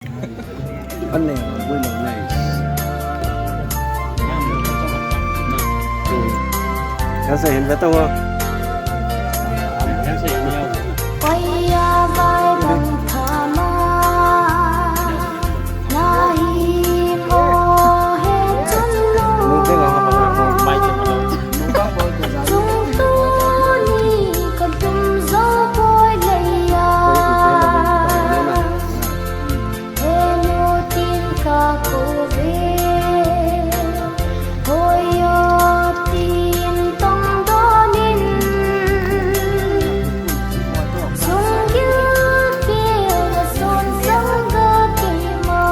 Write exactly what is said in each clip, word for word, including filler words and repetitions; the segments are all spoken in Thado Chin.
Pan le, boi le, nice. Hmm. Ka sa hin ba ta wa. Oi ya vai bang thama. Na hi mo he chun lo. Mai ke mo. Chung tu ni ka tum zo boi le ya. Henu tin ka kove, hoiyo tin tong donin, sunggil kil na son sangga keima.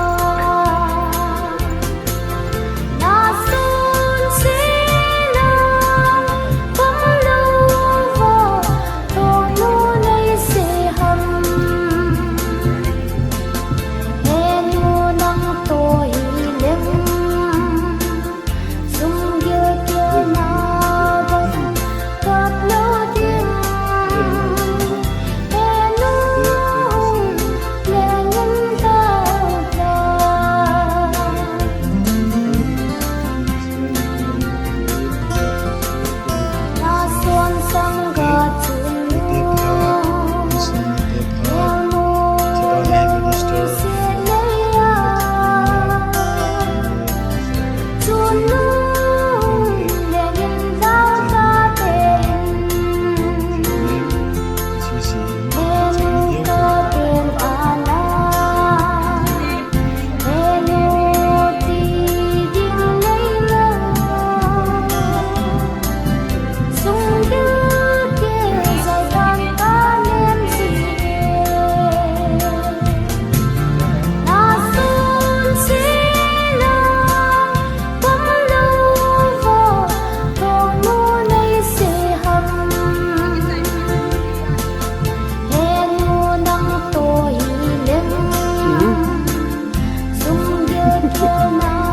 Na son sina, pamlou va, tong nu nei se ham. Henu nang toh hileng, sunggil kil na bang kap lou ding. Henu lengin tau ta.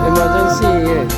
Emergency, eh.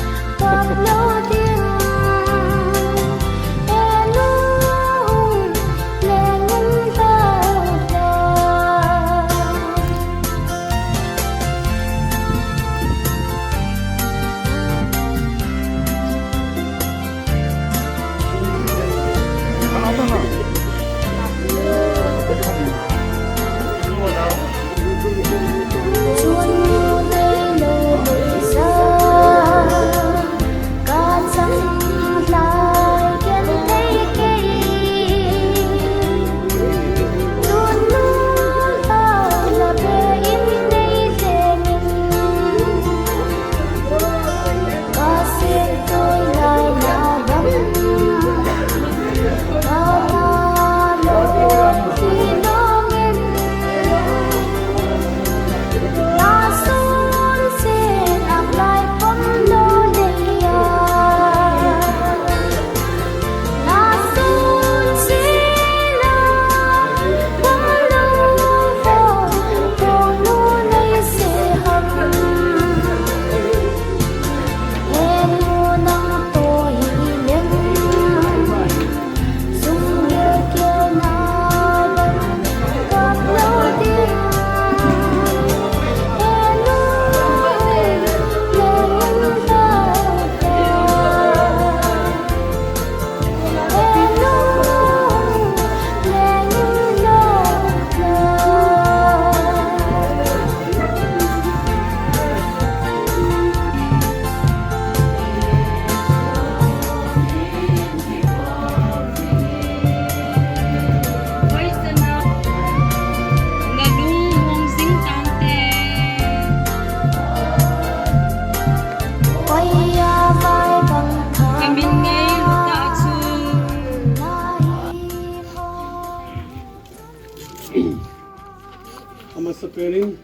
Amasa penin,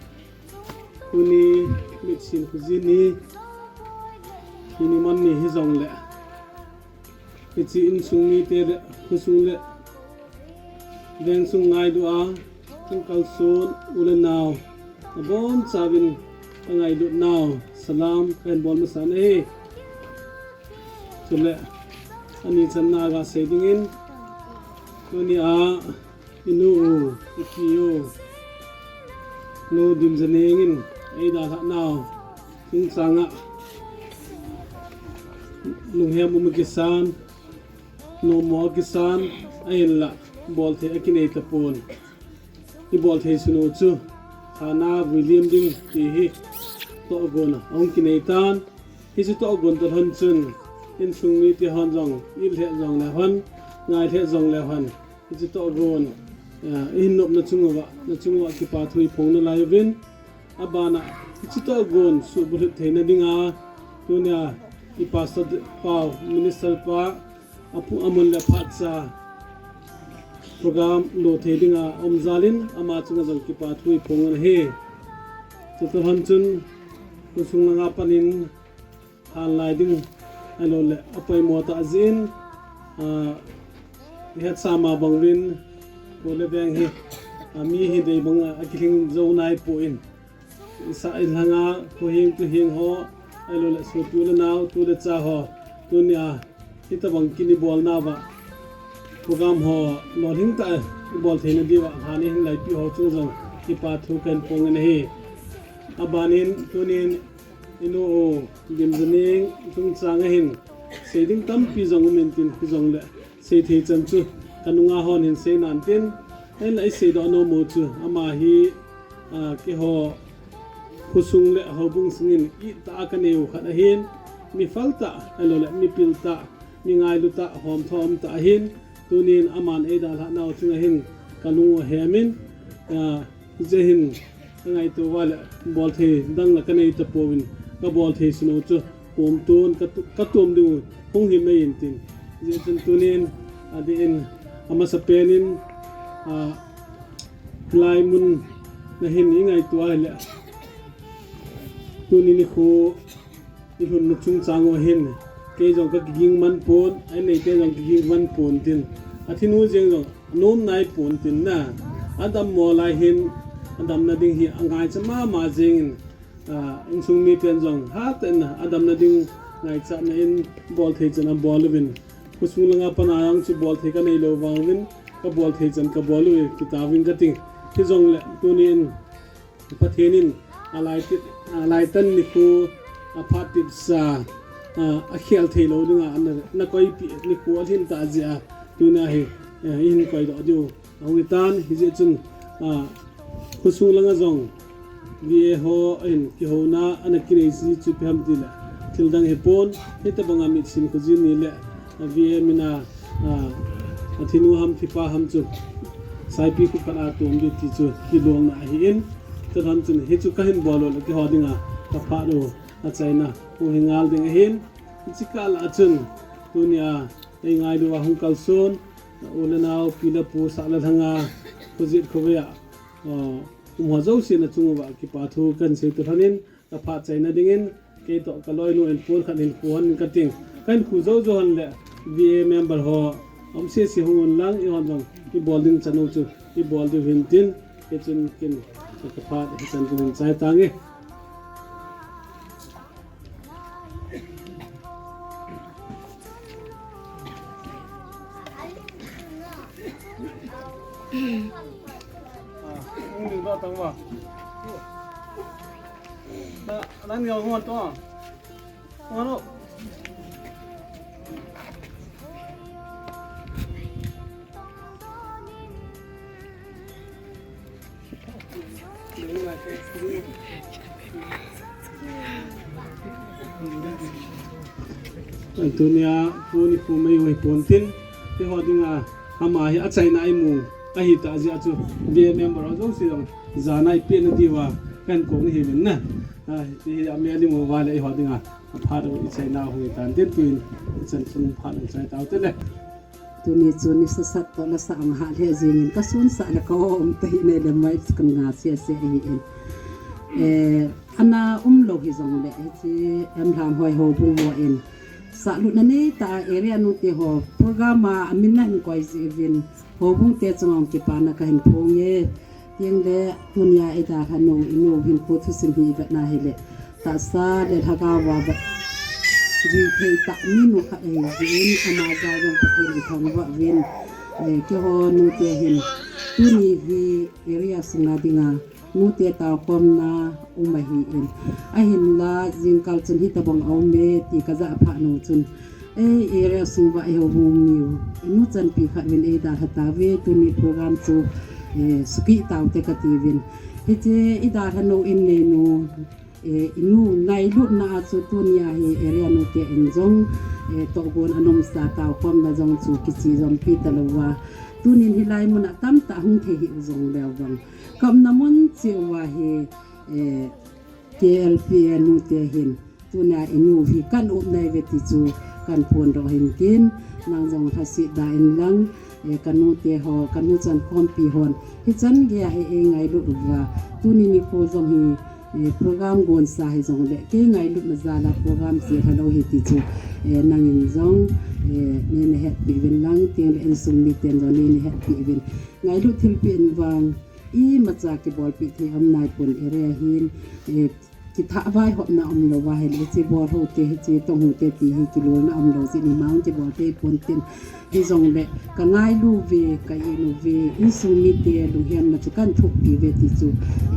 tuni mitsin khojin ni, tuni man ni hijongle, hiche insung mite le, khosung le, vengsung ngailu a, kalson u le nao, abonchauvin kangailut nau, salam kahin bol masa nahi. Chule, ani channa gasei dingin, tuni a, inu u, ipi u, Nu Dimjaneng in eidalhah nau chungchang a lunghem um kisan, nommo kisan, ahinlah bolthei akinei tapon. Ibol thei sunu chu thana vuiliam ding ti hi tohgon a ahung kinei tan. Hichu tohgon toh lhon chun insung mite hon jong, it lheh jong le hon, ngai lheh jong le hon, hichu tohgon, eh, ihin nopna chung uva, na chung uva kipa thu iphong nalai uvin. Abana, hichu tohgon suhbulhit theina dinga, tunia i pastor pa, minister pa, apu amun le phatcha program lo thei dinga um jalin ama chunga jong kipa thu iphong u ahi. Chutoh lhon chun khosung langa panin hanlai ding ahilouleh apoimo tah jeh in, ah, ihetsa ma bang uvin, kho le veng hi, ah, mi hi dei bang a kilhing jou nai poi. Isa ilhanga, kho hing tu hing ho, ahilouleh sopi u le nao, tu le cha ho, tunia hitabang kin ibol nauva program ho lolhing tah a ibol theina diuva, lhan ihin laipi ho chung jong kipa thu kahin phong in ahi. Abanin tunin inu u Dimjaneng chungchang a hin sei ding tampi jong um intin, hijongle sei thei chan chu kanunga hon hin sei nan tin, ahinla isei doh nom u chu ama hi, ah, keiho khosung le houbung sungin it tah a kanei u khat ahin, mi phal tah, ahilouleh mi pil tah, mi ngailu tah, homtho um tah ahin, tunin aman eidalhah nau chunga hin kalung u ahem in, ah, hijeh hin kangaito uva le bolthei dang la kanei tapouvin, kabol thei sunu chu kom tun katu-, katom ding u hung himei intin. Hijeh chun tunin, adeh in, amasapen in, ah, hilai mun na hin ingaito a hile, tuni nikho ilhunna chungchang u hin kei jong kakiging man pon, a inneite jong kiging man pon tin, athinu jeng jong anom nai pon tin na, adammo lai hin adamna ding hi angaicha mama jengin, ah, insung miten jong hatah in adamna ding ngaichatna in bol thei chan abol uvin, khosung langa pana jong chu bol thei kanei lou vang uvin, kabol thei chan kabol uve, kitauvin kating. Hijongle tunin Pathen in alai ti-, alai tan nikho aphat tipsa, ah, akhel thei lou dinga ana, ana koipeh nikho alhin tah jeh a, tuna hi, eh, ihin koidoh diu ahung hitan, hijeh chun, ah, khosung langa jong V A ho ahin kihouna ana kinei ji chu ipi ham tile, thil dang hipon, hitabanga mitsim khojin ni le, ah, V A mina, ah, athinu ham thipa ham chu saipi khu khat a tom ding ti chu kilolna ahin, chulhon chun hichu kahin bol u le keiho dinga kaphat u achaina hung hi ngal ding ahin, hiche kah lah a chun tunia eingailu a hung kalson u le nao, pi le pu, sah le lhanga, khojet khovei a, ah, um ho jouse na chung uva kipa thu kahin sei toh lhonin, kaphat chaina dingin, kei toh kaloinu in pon khat hinkho hon kating. Kahinkho jou jou hon le V A member ho um sese hung un lang, eihon jong ibol ding chan u chu ibol diu hin tin, hichun ken kaphat hichan chu hin chai tange. Tunia pu nikho mei u hipon tin, keiho dinga ama hi achaina imu ahitah jeh a chu V A member ho jouse jong jana ipehna diuva kahin kou nahiuvin na. Ah, hiche hi amel imu uva le eiho dinga aphat u ichaina hung hitan tin, tuin ichan chun phat u chai taute le. Tuni chu nisa sat toh la sah ang hah lheh jengin, kasunsah le ka-o um tahih nei le mai chu kangai sese ahin. Eh, ana umlou hijongle hiche Emlhanghoi houbung hon sahlutna neitah a area nute ho program a amin ahin koi jeh uvin, houbung te chunga kipana kahin phong e. Tengle tunia eidalhah nau inu hinkho thusim hi ivetna hile, tahsa le lhagao a vet jui thei tah minu khat ahi jeh in, ama jal jong Pathen in thangvah uvin, eh, keiho nute hin tuni hi area sunga dinga Nute taokhomna um ahin. Ahinla jingkah chun hitabang aume ti kajah phat nu chun, ei area sung uva eiho hung niu, inu chanpi khat uvin eidalha tauve, tuni program chu, eh, sukit taute katiuvin. Hiche eidalha nu in neinu, eh, inu ngailutna a chu tunia hi area nute in jong, eh, tohgon anomsa taokhomna jong chu kichejompi talouva. Tunin hilai muna tamtah hung thei hih u jongleu vang, kaumna mun cheh uva hi, eh, K L P A nute hin, tunia inu hi kahin um nai uve ti chu kahin phondoh hin tin, nang jong lhasetda inlang, eh, kanute ho, kanu chankhompi hon hichan geiya hi eingailut uva, tuni nikho jong hi, eh, program gonsa hijongle kei ngailutna jal'a program chelha lou ahi ti chu, eh, nangin jong, eh, neina hetpeh uvin lang, tengle insung miten jong neina hetpeh uvin. Ngailut thilpeh in vang imacha kibolpeh thei um naipon, area hin, eh, kitha vaihopna umlouva ahile hiche bol houte, hiche tong houte ti hi kilolna umlou jeh in ima hung kibol thei pon tin. Hijongle kangailu uve, ka-it uve, insung mite lunghenna chu kahin thohpi uve ti chu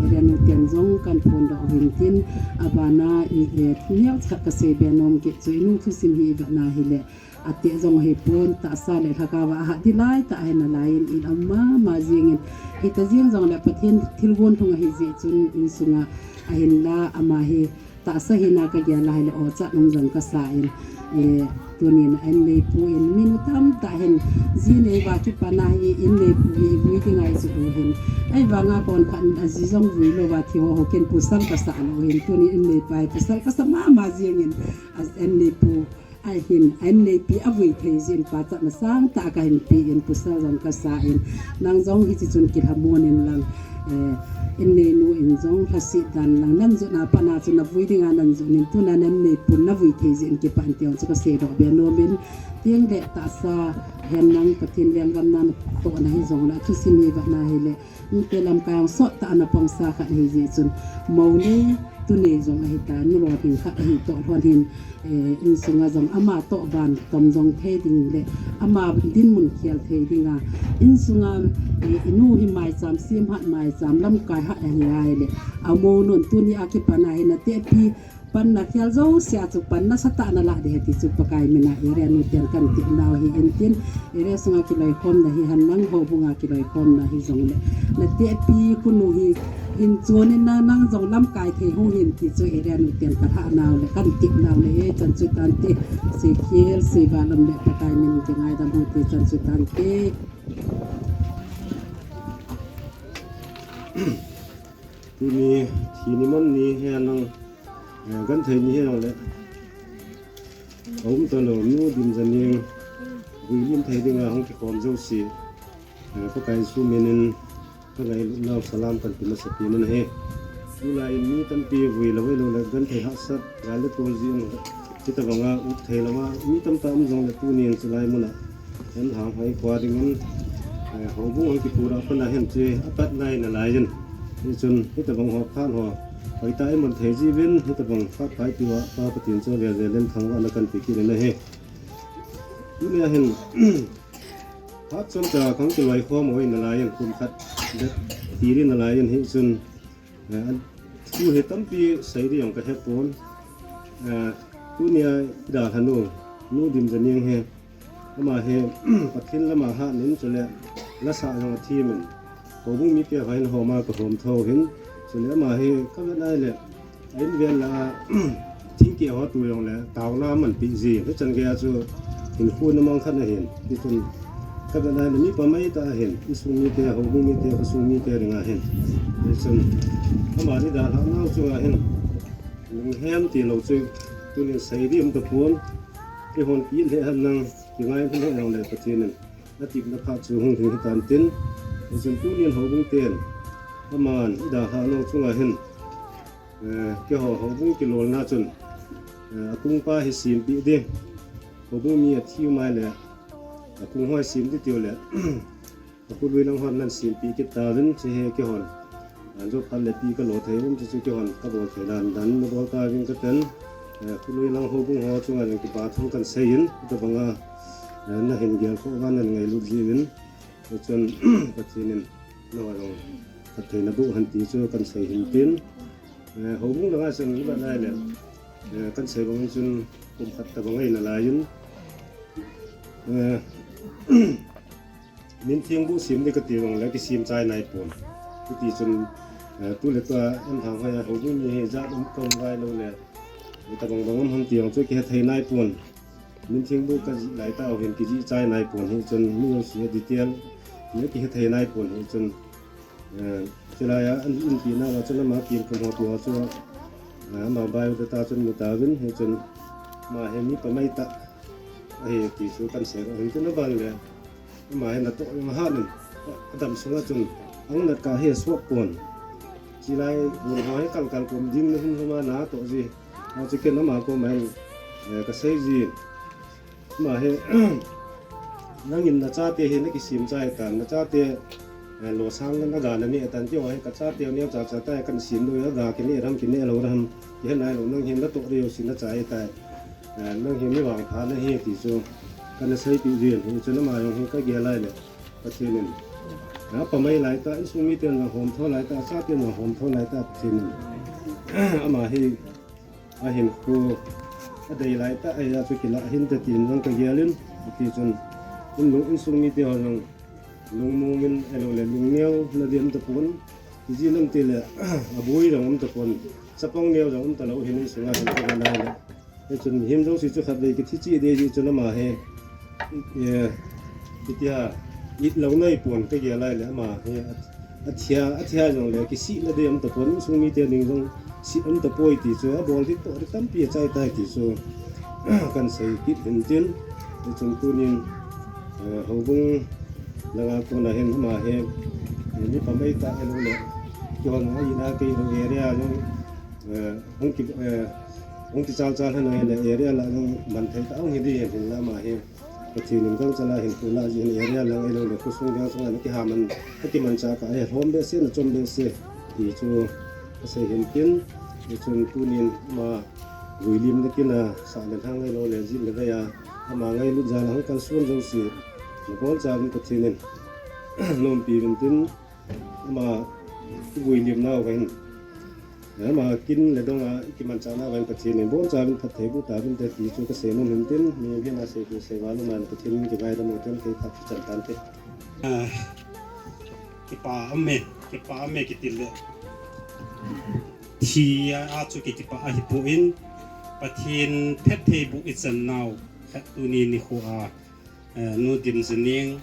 area nuten jong kahin phondoh uvin tin, abana, eh, neocha khat kaseibe nom kit chu, inu thusim hi ivetna hile, ateh jong hipon, tahsa le lhagaova ahat ding laitah ahi nalaiyin, in um mama jengin, hita jeng jongle Pathen thilgon lhung ahi jeh chun insunga ahinla ama hi tahsa hina kagel a hile ochat um jong kasan, eh, tunin a-inneipu in minu tamtah hin ji neiva kipana hi inneipu hi ivui dinga ijot u hin, ahivanga konkhat in aji jong vui louva thi ho ho kin pasal kasah lou hin, tunin inneipa hi pasal kasa mama jengin, a-inneipu ahin, a-inneipi avui thei jeh in pachatna sangtah kahin pe in pasal jong kasan, nang jong hiche chun kilhamon inlang, eh, inneinu in jong lhasetda inlang, nang jotna patna chu navui dinga nang jot in, tuna na-inneipun navui thei jeh in kipah in ti jong chu kaseidoh be nom in, tengle tahsa hen nang Pathen lenggam na natohna hijongle, athusim hi vetna hile, nute lamkai jong sottah a napangsa khat ahi jeh chun, mou nei, tu nei jong ahitai, nulolhing khat ahi toh lhon hin, eh, insunga jong ama toh van tom jong thei ding le, ama dinmun khel thei dinga, insunga, eh, inu hi maicham, semhat maicham, lamkai hat ahi ahile, amounun tunia kipana hi natehpi panna khel jousea chu pan nasatah nalah ding ahi ti chu Pakai mina area nuten kahin tepnau ahin tin, area sunga kiloikhomna hihen lang, houbunga kiloikhomna hijongle, natehpi khunu hi hin chonin nang, nang jong lamkai thei hung hin ti chu area nuten kalhahnau le kahin tepnau le, hichan chu tante, seikhel seival um le Pakai min kingaidam u hite, chan chu tante. Tuni thi ni, mon ni hihen lang, eh, genthei ni hihen lang le, aum talou Nu Dimjaneng vui lim thei dinga hung kikhom jouse, eh, Pakai Jesu minin kangailutnau salam kahin pe masapen in ahi. Tulai in mi tampi vui lou, ahilou le genthei hahsat, gal le tol jeh in, hitabanga ut thei louva mi tamtah um jongle tunin chulai muna, en hang hoi kho dingin, eh, houbung hung kipura pana hin chu apat nai nalaiyin, hichun hitabang ho phat ho hoitah a iman thei jiuvin, hitabang phat pha ipi uva Pa Pathen chu avel vel in thangvahna kahin pe kit in ahi. Tunia hin phat chomcha kahung kiloikhom u ahi nalaiyin, kum khat bep ti ding nalaiyin, hichun, eh, thu hi tampi sei ding jong kahepon. Eh, tunia idalhanu, Nu Dimjaneng hi, ama hi Pathen lama hatnin, chule lasah jong athem in, houbung mite ho hin homa kahom tho hin, chule ama hi kavet nai le, a-in vel lah a thingkeh ho tu jongle taona amanpeh ji, hichan geiya chu hinkho na mang khat ahin, hichun kavet nai le mipa maitah ahin, insung mite, houbung mite, khosung mite dinga hin, hichun ama idalhah nau chunga hin lunghem tilou chu tunin sei ding um tapon, eihon kit lheh hen lang, kingai lheh jongle Pathen in atepna phat chu hung lhing hitan tin, hichun tunin houbung ten aman idalhah nau chunga hin, eh, keiho houbung kilolna chun, eh, akungpa hi sempeh ding, houbung mi athi um ahile akung ho hi sem ding tiu le, akhului lang hon nan sempeh kit tauvin, hiche hi keihon, anjo phat le pi kalo thei um, hiche chu keihon kabol thei dan dan nabol tauvin katen, eh, khului lang houbung ho chunga jong kipa thu kahin seiyin, hitabanga, eh, nahin gelkhoh uva nan ngailut jiuvin, hichun Pathen in nangho jong Phattheina boh hen ti chu kan sei hin tin. Eh, houbung langa chun i vet lai le, eh, kan sei bang chun kum khat tabang ahi nalai in. Eh, Mintheng boh sem ding kati bang le kisem chai nai pon. Hiti chun, eh, tu le tua Emlhanghoi a houbung mi hi jat um kong vai lou le. Tabang bang um ham ti bang chu kihethei nai pon. Mintheng boh kajih lai tah u hin kijih chai nai pon hi chun mi jouse detail le kihethei nai pon hi chun, eh, chulai a an inpi nauva chun ama kin kum ho tua chu, eh, ama biodata chun mu tauvin hi chun ama hi mi pamai tah ahi ti chu kan sei u hin chun abang le ama hi natoh jong ahat in, adam sunga chun ang nat kah hi asuh pon. Chulai bul ho hi kalkal kum ding na hin huma natoh ji. Achu ken ama koma hin, eh, kasei ji. Ama hi, nangin nachate hi nakisem chai tan, nachate, eh, losang le naga naneh tan, tiho hi kachate neocha cha tai, kan sem lou, aga kineh ram kineh lou ram, kihe nailou, nang hi natoh ding jouse nachai tai. Eh, nang hi mi vangpha nahi ti chu kana seipeh jin, hichun ama jong hi kagel lai le Pathen in, apamai lai tah, insung miten jong homtho lai tah, achaten jong homtho lai tah Pathen in ama hi ahinkho adei lai tah, ahi a chu kilah hinte tin jong kagel in, hiti chun inlung insung mite ho jong lungmong in ahilou le lungneo na ding um tapon, ijeh inem itile aboi jong um tapon, chapang neo jong um talou hin insunga hin kagel lai le. Hichun mihem jouse chu khatvei kithi cheh ding ahi chun ama hi, eh, itia, it lou nai pon kagel lai le ama hi, athia, athia jongle kisihna ding um tapon, insung mite ding jong sih um tapoi ti chu abol ding toh ding tampi achai tai ti chu kan sei kit hin tin, hichun tunin, eh, houbung langa kona hin ama hi, eh, mi pamai tah ahilou le, kihon a ina kei lou area jong, eh, hung ki, eh, hung kichal chal hen ahile area lah jong man thei tah hung hi ding hin la ama hi. Pathen in gangchal a hinkho lah jeh hin area lang ahilou le khosung veng sunga ana kihaman, akimanchah kah hi lhom behseh, nachom behseh ti chu kasei hin tin, hichun tunin ama vuilimna kin a sah le lhang ahilou le jin le vei a ama ngailut jal a hung kalson jouse nabonchauvin Pathen in naumpi uvin tin, ama ivuilimnau va hin, ama kin le dong a ikimanchahnau va hin Pathen in bonchauvin phatthei boh tauvinte ti chu kasei nom hin tin, mihem hin asei thu sei val um a Pathen in kingaidam u tin kei phat kichan tante. Ah, kipa aume, kipa aume kiti le, thi a chu ki, kipah ahipon, Pathen phatthei boh ichan nau khat tuni nikho a, eh, Nu Dimjining,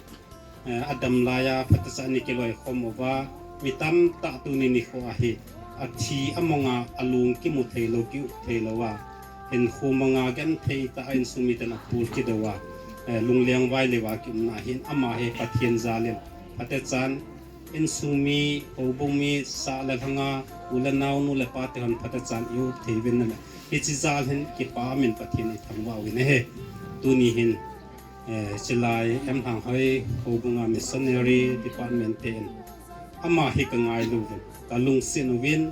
eh, adam laiya phatechan in kiloikhom uva, mi tamtah tuni nikho a hi athi amonga alung kimu theilou, kiup theilou a, hinkho manga genthei tah a insung miten apul kit uva, eh, lungleng vaileu a kiumna hin ama hi Pathen jal in phatechan, insung mi, houbung mi, sah le lhanga u le nao, nu le pa tehon phatechan iup thei uvin nale, hiche jal hin kipa aumin Pathen ithangvah uvin ahi. Tuni hin, eh, chulai Emlhanghoi houbunga missionary department ten ama hi kangailu uvin, kalungset uvin,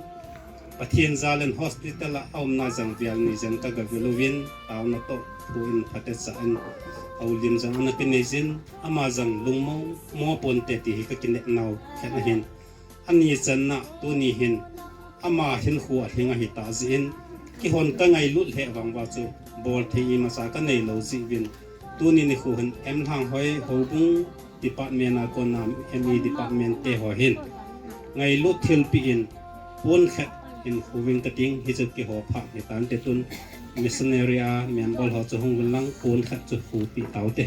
Pathen jal in hospital a aumna jang vel ni jen kagavil uvin, taona toh thu in phatechan houlim jong ana kinei jin, ama jong lungmong mo ponte ti hi kakinepnau khat ahin. Ani channa tuni hin ama hinkho alhing ahitah jeh in, keihon kangailut lheh vang uva chu bolthei imacha kaneilou jeh uvin, tuni nikho hin Emlhanghoi houbung department a kona M E department teho hin ngailut thilpeh in pon khat hin khuving kating, hichu kihou phat hitante, tun missionary a membol ho chu hung uvin lang pon khat chu khupeh taute.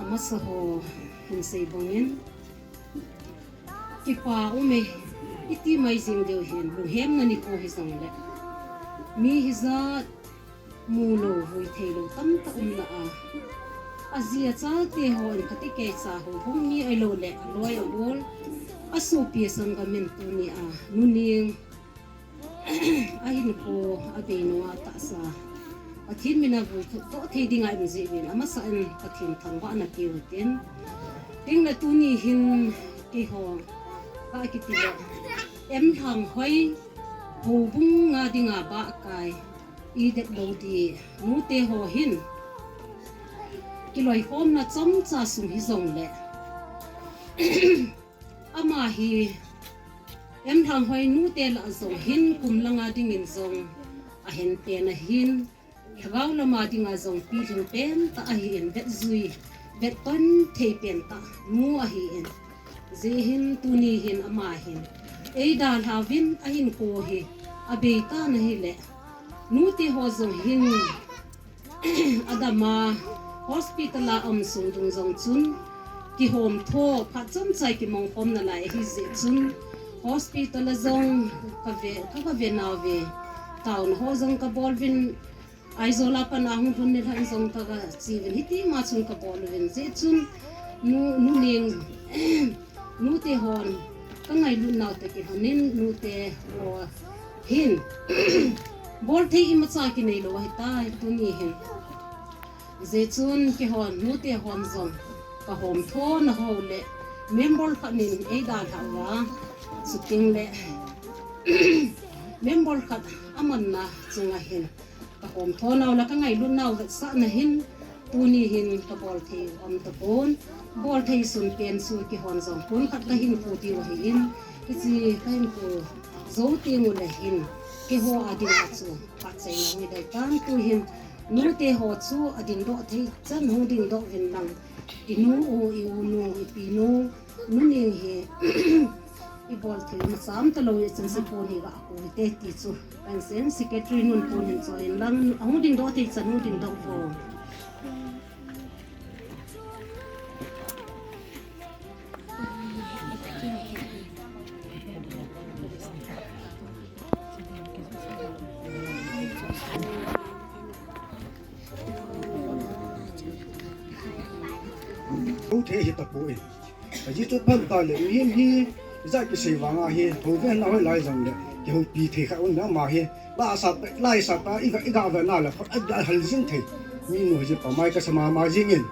Amasa ho hin sei bangin, kipa aume, iti mai jing diu hin, lunghemna nikho hijongle, mi hijat mulou, vui theilou tamtah umna a, Aji acha te hon kati kei cha ho bung mi ailo le aloi abol. Asopi sangam in tuni a nuning ahinkho abei nunga tahsa Pathen mina vui thot thei dinga in jeh uvin amasa in Pathen thangvahna pe utin. Tin le tuni hin keiho ka kiti le M Lhanghoi houbung nga dinga ba kai i det lo di nute ho hin kiloikhomna chomcha sung hi jong le ama hi M Lhanghoi nute lah jong hin kum langa dingin jong ahen pen ahin, lhagao lama dinga jong pilhing pen tah ahin, vetjui vetton thei pen tah nu ahin, jeh hin tuni hin ama hin eidalha uvin ahinkho hi abei tan ahile nute ho jong hin adama hospital a um sung ding jong chun kihom tho phat chomcha kimong khomna lai ahi jeh chun hospital a jong ka ve, ka, ka ve nauve. Taona ho jong ka bol uvin Aizawl a pat a hung lhun nilhah in jong ka, ka che uvin hiti ma chun ka bol uvin jeh chun nu, nuning nute hon ka ngailut nau te kilhon in nute ho hin bol thei imacha kinei lou ahitai tuni hin. Jeh chun keihon nute hon jong ka hom tho na ho le member khat nin eidalha uva, chuteng le member khat amanna chunga hin ka hom tho nau le ka ngailut nau vetsahna hin tuni hin ka bol thei um tapon. Bol thei sun pen chu keihon jong pon khat ka hin pu diu ahin, hiche ka hin pu jou teng u le hin keiho a dinga chu phatchomna hi dei tan. Tu hin nute ho chu ading doh thei chan hung ding doh uvin lang, i nu u, i u nu, i pi nu, nuning hi i bol thei imacha um talou i chan se pon hi ga pu hite ti chu kan sen secretary nun pon hin choi in lang, ahung ding doh thei chan hung ding doh vo. Hou thei hi tapoi. Ajeh chu phat ta le, mihem hi, ijat kisei vanga hi, hou ven na hoi lai jong le, kihoupi thei kha un na ma hi, la sa, la sa ta, i ga, i ga ve na le, a, a hal jing thei. Mi nu hi pa mai ka sa mama jing in,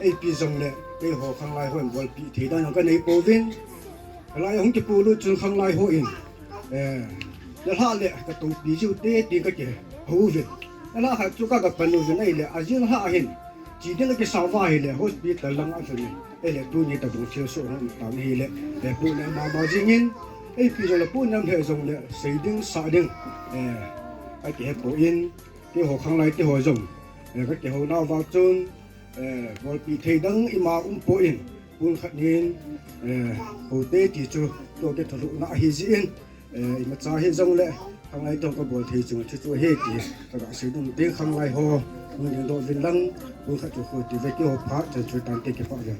eipi jong le, keiho khanglai hon bolpi thei dan jong ka nei pouvin. Lai hung kipu lut chun khanglai ho in, eh, na lha le, ka toupi jiu te, ti ka kihou uvin. Na lha khat chu ka ga pan uvin ahile, ajing lha hin, chi ding a kisa uva ahile, hospital lang a lhun in. Ahile tuni tabang thil soh hung um tan ahile, eh, pu nem mama jing in, eipi jong le pu nem he jong le, sei ding, sa ding, eh, ka kihe poi, keiho khanglai te ho jong, eh, ka kihou nau vang chun, eh, bolpi thei dang ima um poi, pon khat nin, eh, hou te ti chu, tua kithulhuhna ahi jeh in, eh, imacha hi jong le, khanglai te ho ka bol thei chunga chu chu ahi ti, ka ga sei ding te khanglai ho, hung ding doh uvin lang, pon khat chu khu ti ve keiho phat chan chu tan te kipah ve.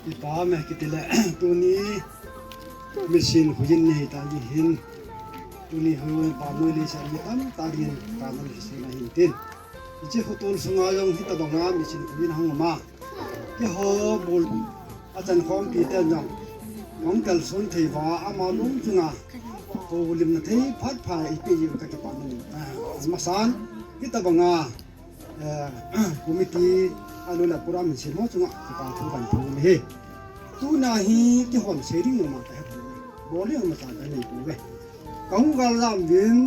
Kipa me kiti le, tuni mission hujin ni ta ni hin, tuni hu pa noi le sa ni tam ta ni ta na mission na hin tin. Hiche hotel sunga jong hitabanga mission hujin hung um a. Keiho bul achan khompi ten jong hung kalson thei uva ama lung chunga houlimna thei phat pha eipeh u ka kipah nom in, ah, amasan hitabanga, eh, committee a lou le program in sem ho chunga kipa thu kan thu ahi. Tuna hi keihon sei ding nom a ka he poi. Bol ding amasan ka nei pouve. Ka hung gal lam uvin,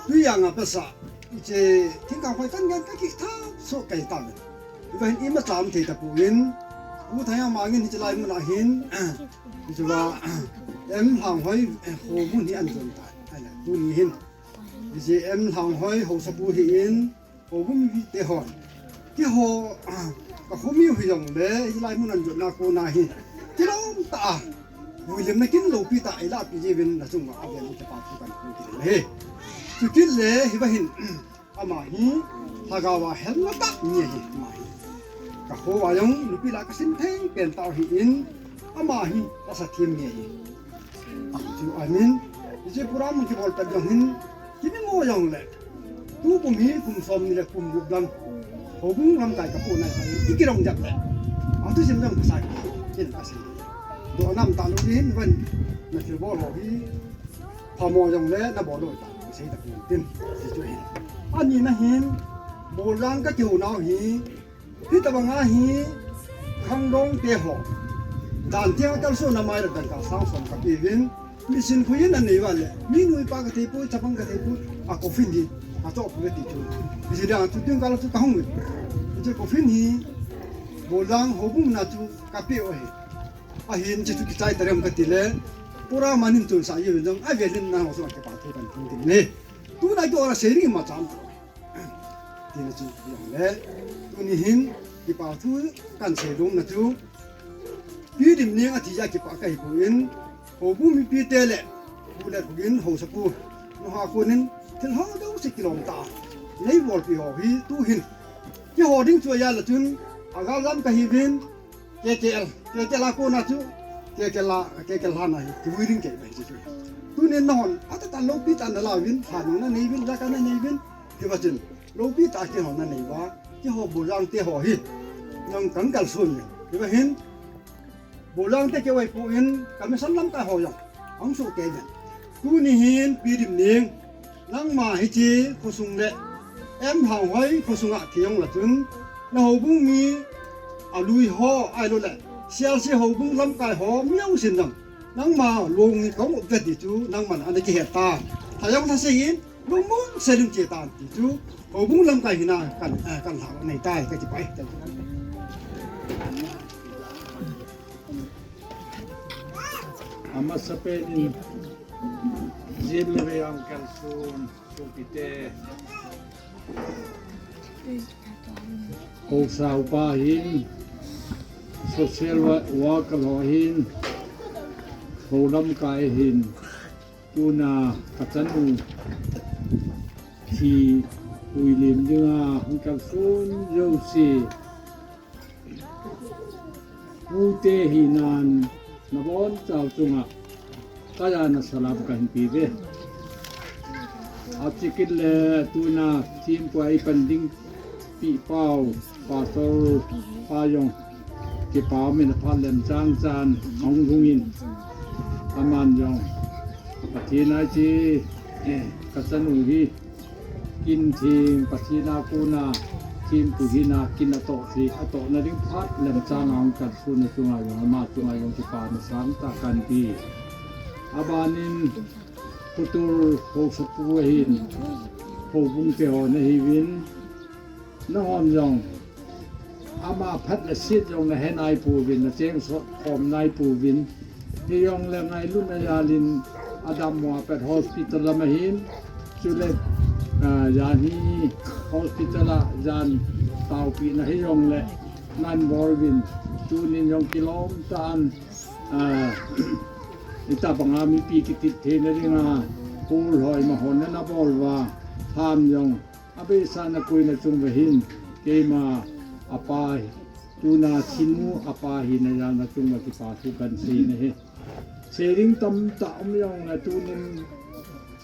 Tui anga pasa, hiche, thingkang hoi kan ngen ka kithah soh kei tauve. Hiva hin imacha um thei tapouvin, U Thai ama ngin hiche lai muna hin, hiche va, M Lhanghoi, eh, houbung hi ahin jon tai. Ahile, tuni hin, hiche M Lhanghoi housapu hi in, houbung mite hon. Keiho, ka khomi u hi jong le, hilai mun ahin jotna kona hi. Kilom tah a. William na kin lopi ta ila pi jevin na chung a ven te pa tu kan ku ti le. Chu kit le hi ba hin ama hi lhagao a hel na ta ni hi ama hi. Ka ho wa jong lupi la ka sin theng pen ta hi in ama hi ka sa thim ni hi. Chu amin, hiche program kibol ta jong hin, kimi mo jong le. Tu kum hi, kum som ni le kum gup lang. Houbung lamkai ka pu nai ka, i kirong jap le. Atu sim jong ka sai, kin ka sai. Do nam ta lu hin, van, na kibol ho hi. Pha mo jong le, na bol lo ta, sei ta kin tin, si chu hin. Ani na hin, bol lang ka kiu nau hi, Hitabang a hi khangdong te ho. Dan tiang a kalsona mai le dangka sang som ka pe uvin. Mi sin khui in a nei uva le. Mi nu mi pa ka thei poi, chapang ka thei poi. A coffin hi. A chop ve ti chu. Hiche dan chu tiang kal chu ka hung uvin. Hiche coffin hi. Bolang houbung na chu ka pe u ahi. Ahin hiche chu kichai ta rem ka ti le. Pura manin tun sa uvin jong. A velin na ho so ka pa thu kan tin tin le. Tuna ki ora sharing ma cham. Tina chu jong le. Tuni hin, kipa thu kan sei lum na chu. Pi Dimneng a thi a kipa ka hi poi. Houbung mipi te le. Pu le pu in hausa pu. Nungah kunin, thil ho deuh se kilom ta. Nei bol pi ho hi tu hin. Kiho ding chu a jal a chun, a gal lam ka hi uvin, K K L, K K L a kona chu, K K L a, K K L a na hi, kivui ding kei bai chu. Tunin na hon, ata ta lopi ta na la uvin, ha nung na nei uvin, la ka na nei uvin, kiva chun, lopi ta kihon na nei uva, kiho Bolang te ho hi, nang kan kalson uvin, kiva hin, Bolang te keu ai pu in, ka mi san lam ka ho jong, ang su te uvin. Tuni hin, Pi Dimneng, Nangma hiche khosung le M Haohoi khosung a thi jong la chun, na houbung mi a lui ho ahilou le, C R C houbung lamkai ho mi jong sin jong, nangma long hi kong up ve ti chu, nangman ana kihet tan. Tha jong tha se hin, lungmong se lim che tan ti chu, houbung lamkai hina kan, eh, kan lha nei tai ka ti pai. Amasapen in, Jim le Vei ang kalsun, Sukite. Hausa upa hin, social wo-, worker ho hin, hou lamkai hin, tuna ka chanu thi hui lim dinga, hung kalsun jouse. Pute hinan nabonchau chunga, kaya na salam kahin pe uve. Achikit le tuna thempu a ipan ding pi pau, Pastor pa jong, kipa min a phat lem chang chan, ahung lhung in. Aman jong, Pathen a che, eh, ka chanu hi, Kin thim, Pathen a kona, thempu hina, kin atoh si, atohna ding phat lem chang a hung kalsun a chunga jong, ama chunga jong kipana sangtah kahin pe. Abanin, Putur hausapu ahin, houbung te ho nahiuvin, nahon jong, Ama phat le set jong nahe naipouvin, nacheng sot khom naipouvin. Hijongle ngailutna jalin adammo a pat hospital lam ahin. Chule, ah, jan hi hospital a jan taopehna hijongle nan bol uvin. Tunin jong kilom tah in, ah, itobanga mipi kitit theina dinga, hol hoi ma hon nabol uva, ham jong Abeisa na koina chung uva hin, keima apa hi, tuna thinu apa hina jal na chung uva kipa thu kahin sei nahi. Sei ding tamtah um jongle tunin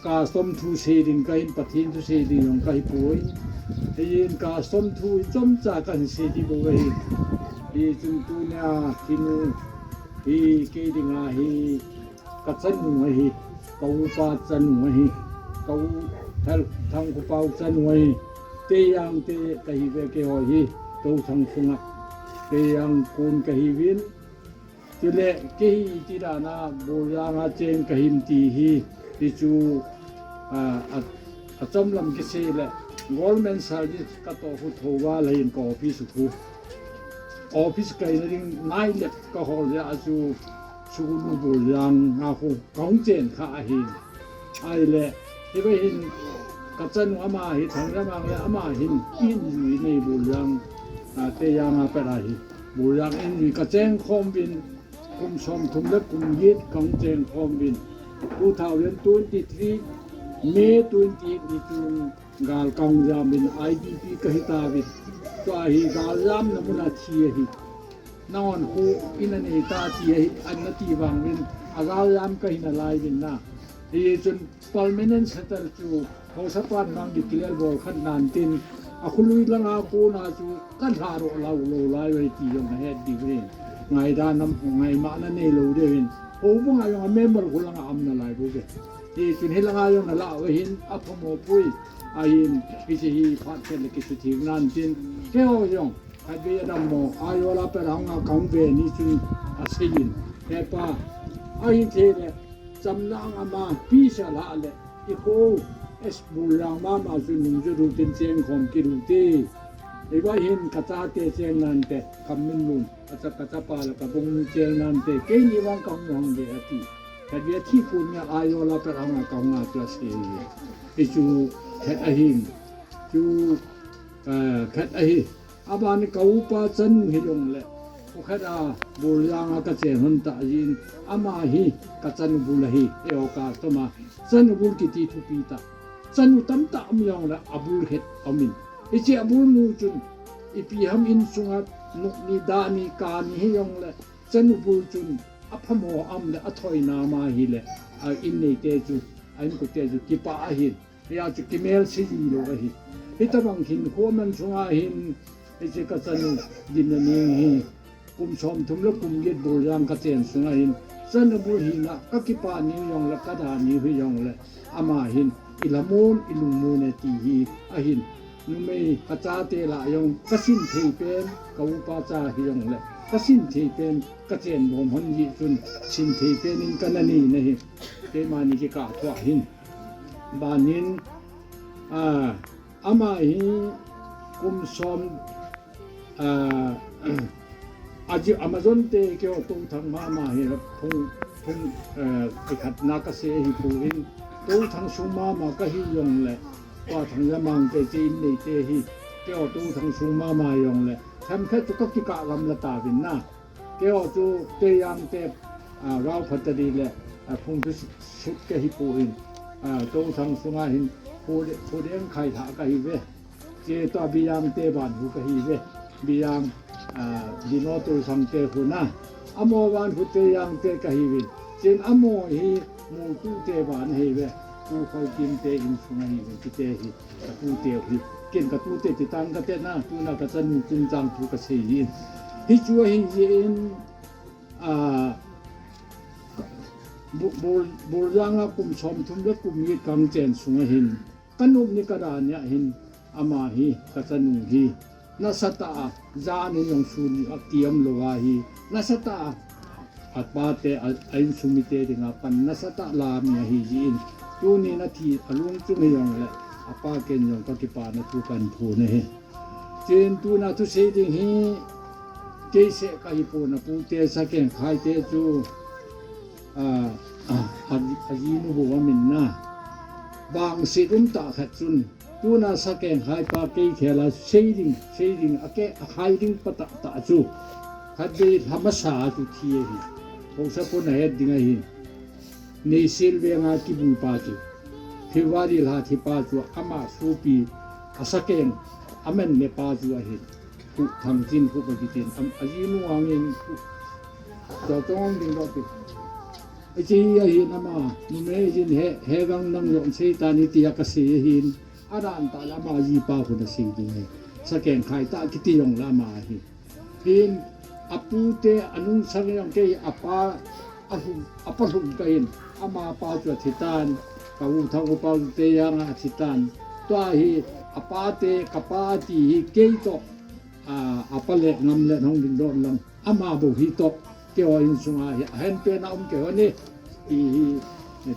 custom thu sei ding kahin, Pathen thu sei ding jong kahi poi. Hiyin custom thu hi chomcha kahin sei ding bou ahi. Hichun tunia thinu hi kei dinga hi, Ka chanu ahi, ka upa chanu ahi, ka u Thal-, Thangkhopau chanu ahi, Teijang te kahi uve keiho hi, Touthang sunga, Teijang kon kahiuvin, chule kei hi iti dana Boljang a cheng kahim ti hi, ti chu, a, a, achomlam kisei le, government service katoh khu thouva laiyin ka office khu. Office kaina ding nai le kahol jeh a chu, Sugnu Boljang a khu kahung chen kha ahin. Ahile, hiva hin ka chanu ama hi Thangramang le ama hin injury nei Boljang, a, Teijang a pat ahi. Boljang injury ka cheng khom uvin, Kum som thum le kum get kahung cheng khom uvin, two thousand twenty-three May twenty-eight ni chun gal kahung jam uvin, I D P kahi tauvin. Tua hi gal jamna mun a thi ahi. Nangin khu ina nei ta ti ahi, ana ti vang uvin, a gal jam kahi nalai uvin na. Hichun Permanent Secretary chu Haosapan Manggit kilel bol khat nan tin, a khului langa kona chu kalha ro lau lo lai uve ti jong nahet diu ahi. Ngaidan nam ngaimana neilou diu ahin. Houbung a jong a member khu langa um nalai bouve. Hichun hilanga jong nalah uva hin aphamo poi. Ahin, hiche hi phat khat le kisutheng nan tin, keiho jong khatvei adammo, Ayol a pat a hung a kahung ve ni chun aseiyin, He pa, ahithei le, chamna ama peace a lah le, i kho, S Buljang mama chu nung ju du tin cheng khom kit u te. Eiva hin kachate cheng nante, kamin lun, kacha, kachapa le kabung nu cheng nante, keini vang kahung hung ve ati. Khatvei athi pun nia Ayol a pat a hung a kahung a chu asei. Hichu khat ahin, chu, ah, khat ahi. Abani ka upa chanu hijongle, kho khat a Buljang a kachen hon tah jin, ama hi kachanu bul ahi, eiho kastom a chanu bul kiti thupi tah. Chanu tamtah um jongle abul het aumin. Hiche abul nu chun, ipi ham insunga nokni dani kani hijongle, chanu bul chun aphamo um le athoina ma hile, a in neite chu, a inkote chu kipah ahin. Hia chu kimelse ji lou ahi. Hitobang hinkho man sunga hin, hiche kachanu Dimnaning hi, kum som thum le kum get Buljang kachen sunga hin, chanu bul hina kakipah ni jongle, kada ni hijongle, ama hin ilhamon, ilungmon e ti hi ahin. Numei kachate lah jong kasin thei pen, ka upa cha hijongle, kasin thei pen, kachen bom hon ji chun, sin thei pen in kana nei nahi. Keimani kikah thua hin. Banin, a, ama hi kum som, a, aji Amazon te keiho Touthang mama hi phung, phung, eh, ikhatna kasei ahipoi. Touthang sung mama kahi jongle, tua Thanglamang te che in neite hi, keiho Touthang sung mama jongle, themkhat chu kakikah gamla tauvin na. Keiho chu Teijang te, a, Rao Phatari le, a, Phungthu Sut kahipoi. A, Touthang sunga hin Phu, Phudeng Khailha kahiuve. Che tua Bijang te van khu kahiuve. Bijang, a, Dino Touthang te khu na. Amaho van khu Teijang te kahiuvin. Chen amaho hi Moltu te van ahiuve. Pu Kholkim te insung ahiuvin. Chute hi. Katute hi, ken katute ti tan kate na, tuna kachanu chungchang thu kasei jin. Hichu ahi jin, a, Bu-, Bul-, Buljang a kum som thum le kum get kahung chen sunga hin, kanop ni kada nia hin, ama hi, kachanu hi, nasatah a, jan in jong sun a ti umlou ahi, nasatah a, apa te, a, a insung mite dinga pan nasatah a la mi ahi jin. Tunin athi alung chung hijongle, apa ken jong kakipana thu kahin phon ahi. Chen tuna thusei ding hi, kei seh kahipon, apute Sakeng Khai te chu, a, a, a, ajinu bou amin na. Vangset umtah khat chun, tuna Sakeng Khai pa kei khel a sei ding, sei ding, ake, akhai ding pa tahtah chu. Khatvei lha masa chu thi ahi. Haosa pon ahet ding ahi. Neisel veng a kibui pa chu. February lha thi pa chu ama sopi, asakeng, aman ne pa chu ahi. Khu Thangchin khu kakitin, am, ajinu angin khu. Chua chong ding doh ti. Hiche hi ahin ama, numei jin he, he gang nang jong sei tan iti a kasei ahin. Adan tah le ama jipa khu nasei ding ahi. Sakeng Khai tah kiti jongle ama ahi. Hin, apute anungsang jong kei apa, alhum, apa lhum kahin, amapa chu athi tan, ka u Thang upa u Teijang a athi tan. Tua hi, apate, kapa ti hi kei toh, a, apa le ngam le hung dingdoh lang. Ama bou hi toh, keiho insunga hi, ahenpen a um keiho ni. Ti hi,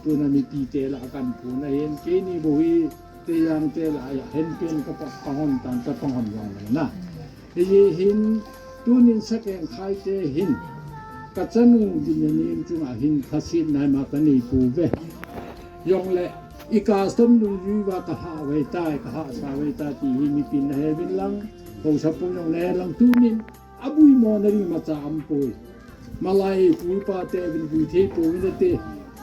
tuna mipite lah a kahin phon ahin, keini bou hi, Teijang te lah a, ahenpen kapa, kahon tan, kapang hon jong le na. Hiche hin, tunin Sakeng Khai te hin, kachanu Dimnaning chunga hin, lhasetna ima kanei pouve. Jongle, i custom dungjui uva kalhah uve tai, kalhahsa uve tai, ti hi mipin nahe uvin lang, haosa pon jong nahe lang, tunin, abui mona ding imacha aumpoi. Malai pu pa te vin vui thei pouvin te.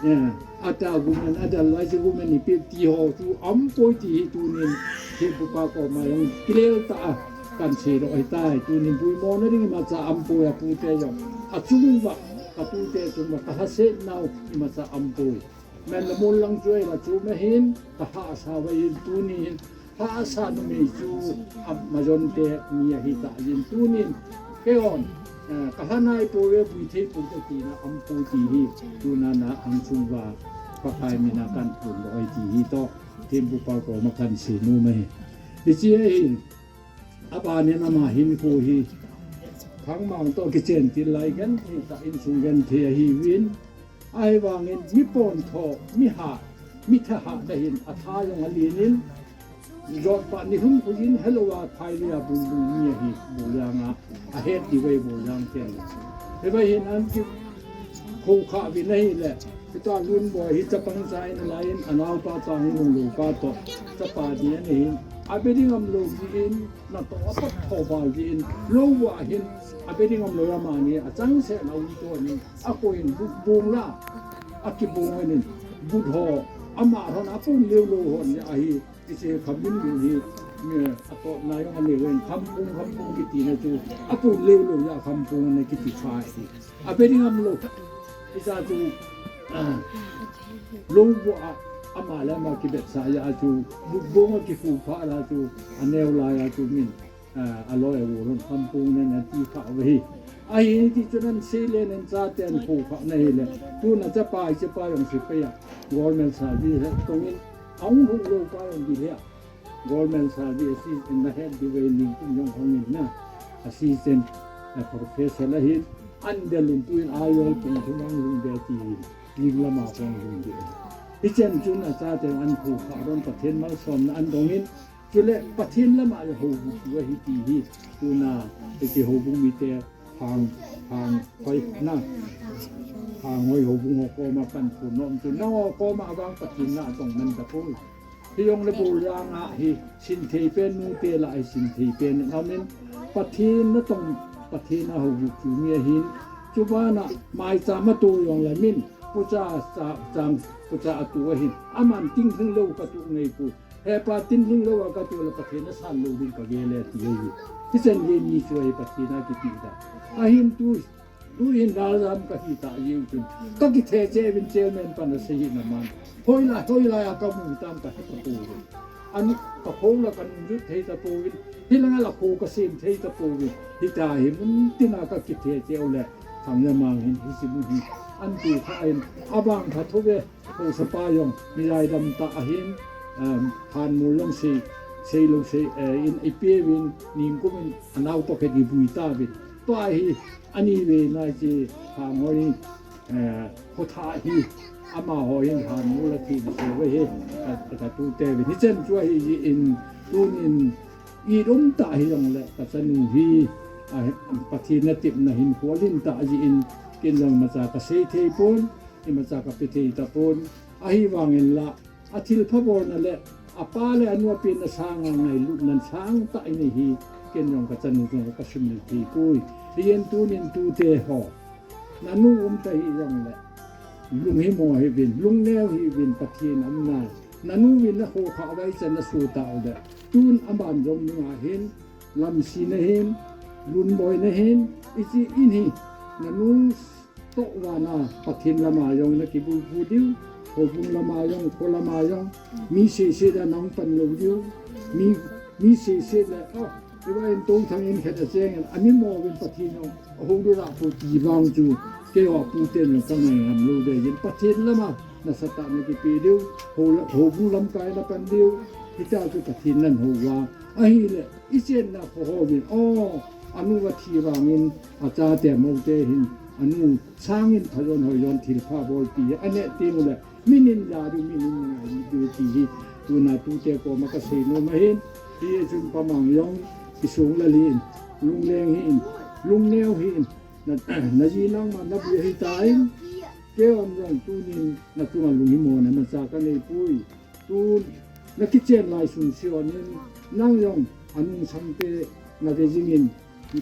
Eh, ata gumen, adal lai se gumen ni pep ti ho chu aum poi ti hi tunin. Thempu pa koma jong kilel tah a kan sei doh ahitai. Tunin vui mona ding imacha aum poi, apu te jong. Achung uva, atu te chung uva, ka lhasam nau imacha aum poi. Amen le mol lang chu ei la chu ma hin, ka hahsa uva in tunin, hahsa numei chu, a, majon te mi ahi ta in tunin, kei hon, eh, ka lha nai pouve vui thei poute tina aum poi ti hi, tuna na ang chung uva, Pakai mina kan phon doh ahi ti hi toh, thempu pa koma kan sei nom ahi. Hiche hi, Abanin ama hinkho hi, khangmang toh kichen til lai genthei tah, insung genthei ahiuvin. Ahivangin mi pontho, mi ha, mi thahatna hin atha jong alen in, jotpha ni hum khu in helou a phai le a bul bul mi ahi, bul jang a, ahet diu vei bul jang ten. Hivei hin an ki khoukhah uvin ahile, hitia Lunboi hi chapang cha in alai in, anaopa Changlunglou pa toh, chapa ni ana hin, abe ding aum lou jeh in, natoh apat tho val jeh in, lou uva hin, abe ding aum lou amani, achangseh na um toh ni, akoi in, bu-, bung la, akibung in, but ho, ama hon, apun leu lou hon, ahi, Hiche khamin lou hi, mi, atohna jong anei uvin, khampung, khampung kitina chu, apun leu lou jeh a khampung ana kiti kha hi. Abe ding aum lou. Hiche chu, ah, lou bou a, ama le ama kibetsah jeh a chu, bu-, bung a kikhu pha la chu, aneo lai a chu min. Ah, aloi agol hon khampung nen ati kha uve hi. Ahi ti chun an sei le nen chaten khoukhah na hile. Tuna chapa, hichepa jong sepai a. Government service a tong in. Ahung hung lou pa jong di le. Government service assistant na het di ve ning kum jong hung in na. Assistant, eh, professor la hin. An del in tuin ayol kum thum ang hung de ti hin. Ning lama hung hung de. Hichen chun achaten an khoukhah ron Pathen malsomna an dong in. Chule Pathen lama hou bu chu ahi ti hi, tuna, iti houbung mite, hang, hang, hoi, na, hang hoi houbung ho koma kan phon nom chu, nangho koma vang Pathen na atong man tapoi. Hijongle bul jang a hi, sin thei pen nute lah a hi sin thei pen in aum in, Pathen natong, Pathen a hou bu chu mi ahin, chubana maicham a tu jongle min, pucha, cha, cham, pucha a tu ahin, aman tinglhing lou ka tu ngei pu, Hepa, tinglhing lou a ka tu le Pathen na san lou ding ka gel e ti ahi. Hichan gei mi chu ahi Pathen a kiti ta. Ahin tu, tu in daljam ka hi ta jeh u chun. Ka kithe cheh uvin chairman pan asei hi na man. Hoilai, hoilai a ka mu tam ka he ta pouvin. An ka kho la ka nung jut thei ta pouvin. Hilanga la kho ka sem thei ta pouvin. Hita hi mun tina ka kithe cheh u le. Thang le mang hin hi si mun hi. An tu kha in. Abang kha tho ve. Haosa pa jong, mi jaidam tah ahin, um, hanmol jong sei, sei lou sei, eh, in ipi uvin, ningkum in, anao toh khat ivui tauvin. Tua hi, ani ve na chi, hang hoi, eh, khotha hi, amaho hin hanmol athi na sei ve hi, a, a, ka tu te vin. Hichan chu ahi jeh in, tunin, it um tah hijongle, ka chanu hi, a, Pathen na tepna hin, kholin tah jeh in, ken jong imacha ka sei thei pon, Imacha ka pe thei tapon, ahivangin la, athilpha bolna le, apa le anu apenna sanga ngailutna sang tah inei hi, ken jong ka chanu jong ka sumil thei poi. Hijeh in tunin tute ho, nanu um ta hijongle, lunghimo hih uvin, lungneo hih uvin, Pathen aumna, nanu vin na khokhah uva ichan na so tah u le, tun aban jom nunga hin, Lamsi na hin, Lunboi na hin, ichi in hi, nanu toh vana Pathen lama jong na kibulphu diu, houbung lama jong, kho lama jong, mi sese le nang pan lou diu, mi, mi sese le, oh, iva in tong thang in khat a cheng in, ami mo vin Pathen jong, ahou diu la pu ti vang chu, keiho pu ten jong ka ngai ngam lou de jin, Pathen lama, nasatah na kipe diu, hou la, houbung lamkai na pan diu, hita chu Pathen nan hou va, ahile, I chenna kho ho vin, oh, anu va thi vangin, achate mote hin, anu sangin phajon hoijon thilpha bolpi, aneh teng ule, minin ja diu, minin ngai diu ti hi, tuna tute koma ka sei nom ahin, hichun pamang jong, kisung lal hin, lungleng hin, lungneo hin, na, na ji nangma na bia hitan, keiman jong tunin, na chunga lunghimona imacha ka nei poi. Tun, na kichen lai sung sion in, nang jong, anung sangte, na ve jingin,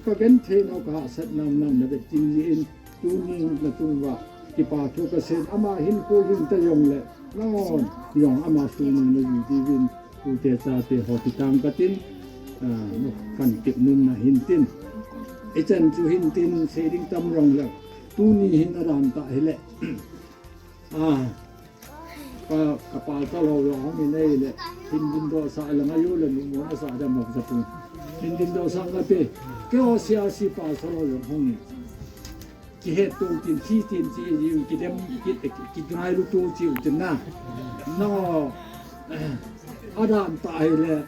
ka genthei nau ka hahsat nau nang na ve tin jin, Tuni na tung uva kipa thu kasei, ama hin kul hin ta jongle, non jong ama tuni na jui diuvin, tute chate ho ti tang katin, ah, kan kip nom na hin tin. Ichan chu hin tin sei ding tam jongle, tuni hin adan tah hile. Ah, ka, ka pastor ho jong hung in ahile, hin dingdoh sah lang a, yu le nu mo na sa da mo sa pu. Hin dingdoh sah nga te, keiho C R C pastor ho jong hung in. Kihetto tin, thi tin, chi, chi, kidem, ki, ki, kingailu to chi u tin na. No, eh, adan tah hile,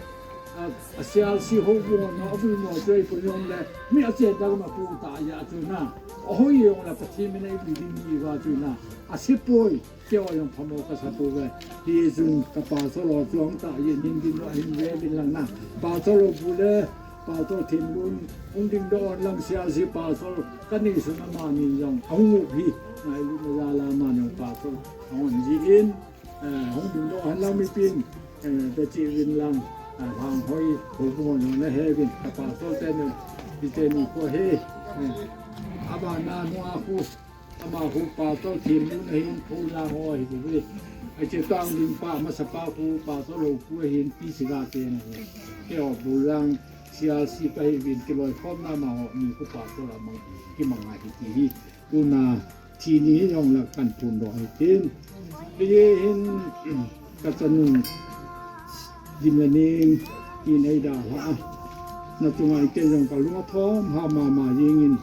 a, a C R C ho bu no, abu mo choi pu jongle, mi achen da ma pu ta ya chu na. Ahoi jongle Pathen min a ibui ding hi uva chu na. Asei poi. Keiho jong phamo kasa pouve. Hichun ka pastor ho chu ahung tah jeh in hin dingdoh ahin ve uvin lang na. Pastor ho bu le, pastor Thinlun, hung dingdoh lang C R C pastor, kanei sun amanin jong ahung u hi. Ngailutna jal a amanin jong pastor ahung ji in, eh, hung dingdoh hen lang mipin, eh, be cheh uvin lang, eh, Lhanghoi, houbung ho jong nahe uvin, ka pastor teni, hiteni khu ahi, eh, abana nunga khu, Ama khu pastor Thinlun ahin, khu lang ho ahi ve. Hiche tang ding pa, masa pa khu pastor Lou khu ahin, Pi Siga te ahi. Keiho bu lang C R C kahi uvin, kiloikhomna ma ho ni khu pastor amang, kimang ahi ti hi. Tuna thi ni hi jong la kan phondoh ahi tin. Hiche hin ka chanu Dimlaning in eidalha a. Na chunga ken jong ka lung athom ha mama jingin.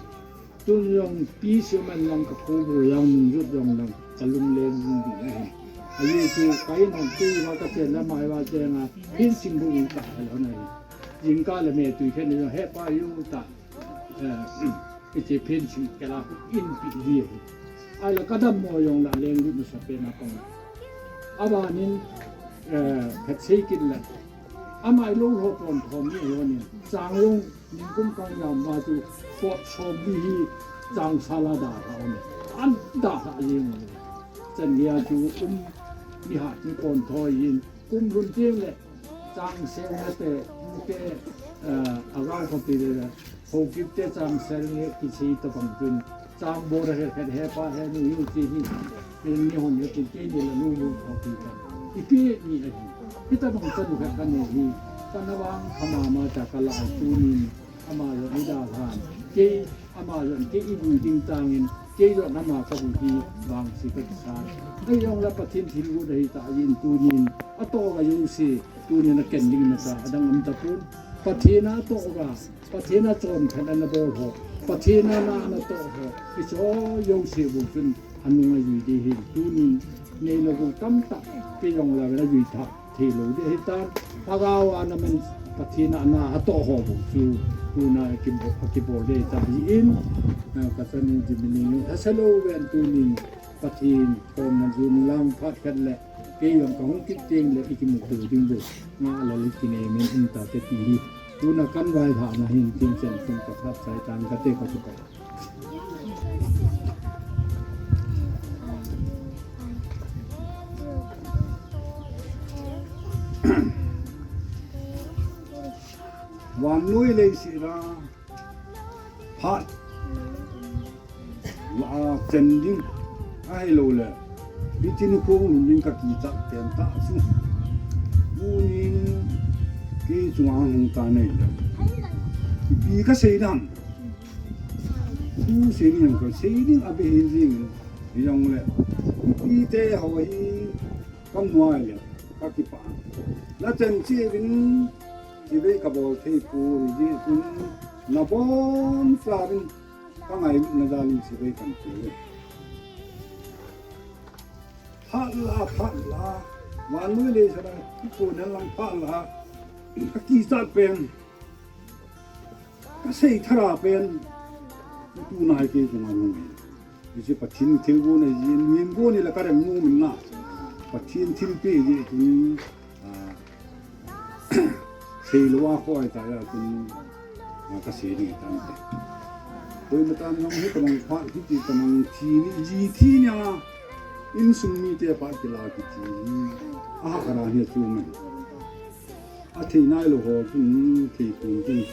Tun jong Pi Siaman lang ka khu bu jong nung jut jong lang ka lung leng jing ding ahi. Ajeh chu ka in hon tui uva ka chen lam a uva chenga, fencing bu in ka hal hon ahi. Jingkah le me tui khen jong hepa u ta. Eh, hiche fencing kela khu in pi di ahi. Ahile ka dammo jong la lenggui masa pen a pang. Abanin, eh, phat sei kit le. Ama ilou ho pon thom ni ho ni. Chang jong Nikum kang jam ma chu pot som ni hi chang sala dalha ni. An dalha jeng ni. Chan nia chu um ni ha ni pon thoi in kum lhun teng le chang sel na te, te, eh, a rau pha pi le, ho kip te chang sel ni kichi tabang chun Chang bol a he, he, hepa he nu u ti hi. Ni hon he tin kei ni la nu u ho ti ta. Ipi ni ahi. Hitabang chanu khat kanei hi. Kana vang kha mama ta kala tunin. Ama jong eidalhan. Kei, ama jong kei ibui ding tangin. Kei jong ama kabui hi vangse kakisa. Ahijong la Pathen thilgon ahi tah jeh in tunin. Atoh uva jouse. Tunin aken ding nasa. Adang um tapon. Pathen atoh uva. Pathen a chonphat ana bol ho, Pathen a na ana toh ho, hiche ho jouse bou chun anung ajui ding ahi. Tunin neilou bou tamtah, kei jong la vela jui tha thei lou ding ahitan. Lhagao a ana man Pathen a na atoh ho bou chu tuna kibol, kibol ding ahitai. Ka chanu Dimlaning in asa lou ven tunin Pathen thomna jun lang phat khat le kei jong kahung kit teng le ikimuto ding bou. Nga la le kinei min um tate ti hi. Tuna kan vailhahna hin tin chen tin ka phat chai tang kate ka chu ka. Vannoi leiset a phat la a chen ding ahilou le, hiche nikho hung lhun ding kakichat pen tah chu. Tunin kei chunga hung ta nei le. Ipi kasei dam. Thu sei ding kasei ding abei jing. Hijong le. Ipi te ho hi Kamu ahile, kakipah. Nachan cheh uvin, chibai kabol thei poi, hijeh chun, nabonchauvin, kangailutna jalin chibai kan pe uve. Phat la, phat la, vannoi leiset a, kipona lang phat la, kakichat pen. Kasei thara pen, tuna hi kei chunga lung hi. Hiche Pathen thilgon ahi, min gon hi la ka rem nom in na. Pathen thilpeh hi chun, ah, seilou a khoi ta ya chun, ah, kasei ding tante. Koima tan jong hitabang phat, hiti tabang thi ni, ji thi nia, insung mite phat kila kiti hi, aha kara hi chu man. Athei nailou ho chun thei pon ding.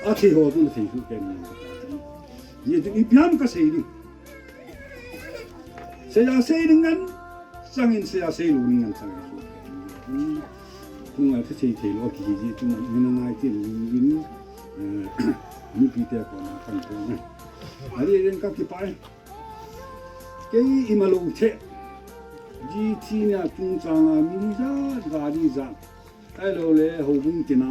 Athei ho chun thei suh pen ding. Hijeh chun ipi ham kasei ding. Seija sei ding ngen changin, seija sei lou ding ngen changin. Tunga thusei thei lou kihi ji, tunga mina ngai tin, min, eh, mipite koma kan ko. Ari ren ka kipai. Kei ima lou the. Ji thi nia chungchanga mi jat, gari jat. Ahilou le houbung tina.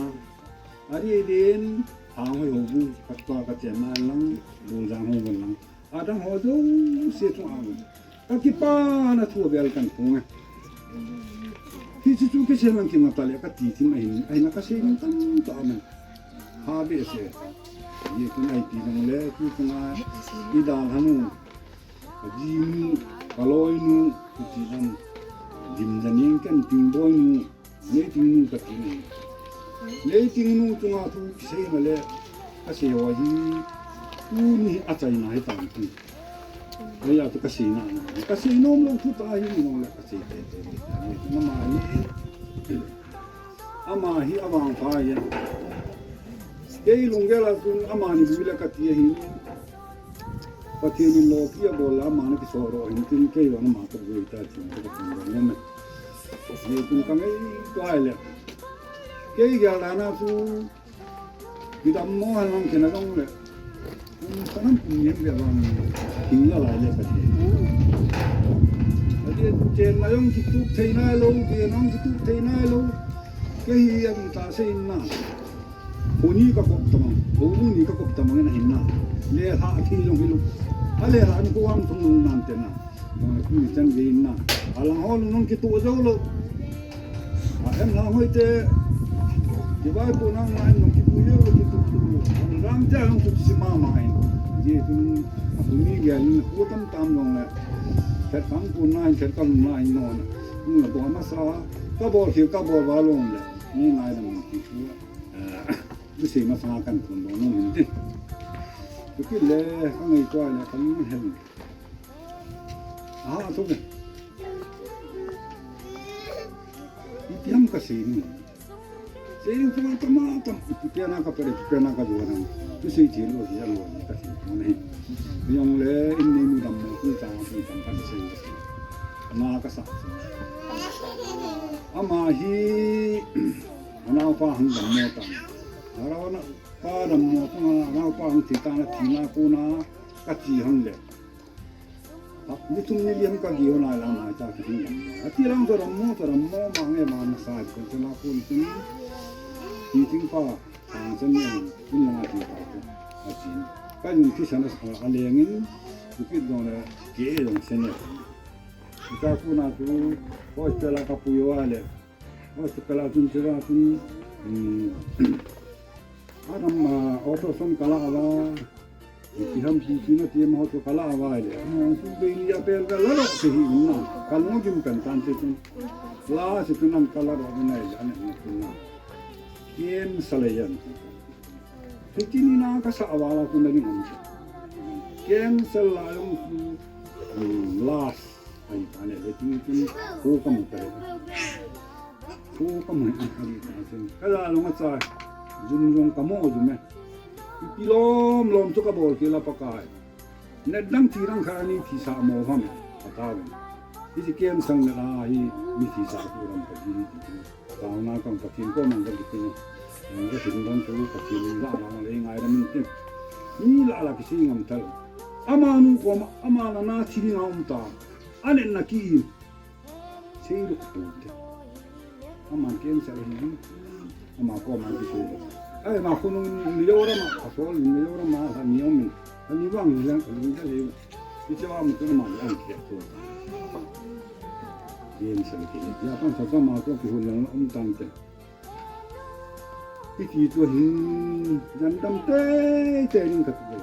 Ari den, Hanghoi houbung, khat pa ka chenna lang, Boljang houbung lang. Adang ho jouse chunga. Ka kipana thu avel kan phong e. Hiche chu kisei lang kinga ta le ka ti thim ahin, ahin ka sei lang tam ta man. Ha be se. Ye kun ai ti lang le, tu chunga, i dal hanu. Ka jinu, ka loinu, tu ti lang. Jim janing kan ting boinu. Leiting nu ka ti nai. Leiting nu chunga thu kisei ma le, ka sei ho hi, tuni achaina hi tam ti. Leija chu ka sei na, ka sei nom lou thu ta hi, nom le ka sei te te. Ama hi, ama hi avangpha ya. Kei lunggel a chun amani lui le ka ti ahi. Pathen in lopi abol le amani kisoro hin tin kei vang ama ka vui ta tin ka tin le me. Ni tin ka ngai to ai le. Kei gel dan a chu kidam mo han lang kina dong le. Kum sanam kum yen ve vang hing la lai le ka ti. Ati chen na jong kitup thei nai lou, ve nang kitup thei nai lou. Kei hi a ding ta sei na. Honi ka kop tamang, honi ka kop tamang na hin na. Le ha thi jong hi lu. A le ha ni ko wang thong nung nan te na. Jong le kuni chan ge in na. A lang ho nung kitu jo lo. A em lang hoi te. Ki bai pu nang ngai nung kitu jo lo kitu tu. Ram te nung tu si ma ma in. Ji tu a honi ge in ko tam tam jong le. Khat kam pu nai, khat kam nai no na. Nung le bo ma sa. Ka bol ki ka bol ba long le. Ni ngai na mun kitu. Lusei masanga kan phun dong nom in tin. Chukit le, ka ngaito le, ka lung hel. Aha, a thu ke. Ipi ham ka sei ni. Sei ni tu tama tam, ipi pena ka pare, ipi pena ka duan. Lusei thil lo, thil lo, ka thil lo ni. Jong le, in ni mu dam mo, ku ta, ku tam kan sei. Na ka sa. Ama hi, Anaopa hung dammo tan. Anaopa dammo tan, anaopa hung thi tan, athina kona kati hang le. Ni thum ni li ham kagel nai lang nai ta kihung dammo. Ati lang toh dammo, toh dammo, ma nge ma na sa kon toh la kon tin. Ti ting pa, ang chan ni, in lang ati pa ko. Ati. Ka jun thisan a lengin, chukit jong le, ke jong sen e. Ita kona tu, hospital a kapui uva le. Hospital a chun chira chun, um, adam, ah, ultrasound kala uva, ipi ham ti china ti ma ho chu kala uva le. Ama chu be ni a pel pel la lo se hi na. Kal mo jin kan tan te chun. La se chun am kala ro na le, ane na chun na. Ken sa le yan. Hiti ni na ka sa uva la chun na ding am. Ken sa la yong chu, um, last. Ai, ta le le ting ting ko ka mu ta le. Ko ka mu ai ka le ta ting. Ka la long a cha. Jum jong ka mo jum e. Ipi lom lom chu ka bol kila Pakai. Net dang thi dang kha ni thi sa mo ham. Ka ta ve. Hi ji ken sang ne la hi mi thi sa ku ram ka ji ni ti. Taona kang Pathen koma ka kitin. Ka kitin dang tu Pathen la la le ngai ram in tin. Ni la la kisi ngam tal. Ama nu koma, ama la na thi ding a um ta. Anen na ki. Sei lu tu te. Ama ken sa le ni. Ama koma kisei. Ai ma khunung ni yo rama, a sol ni yo rama, ha ni om. Ha ni wang ni lang, ni da le. Ti che wa mu tu ma ni an ke tu. Yen sa le ke. Ya pan sa sa ma ko ki hun lang um tang te. Hiti chu hin, jan dam tei tei ning ka tu.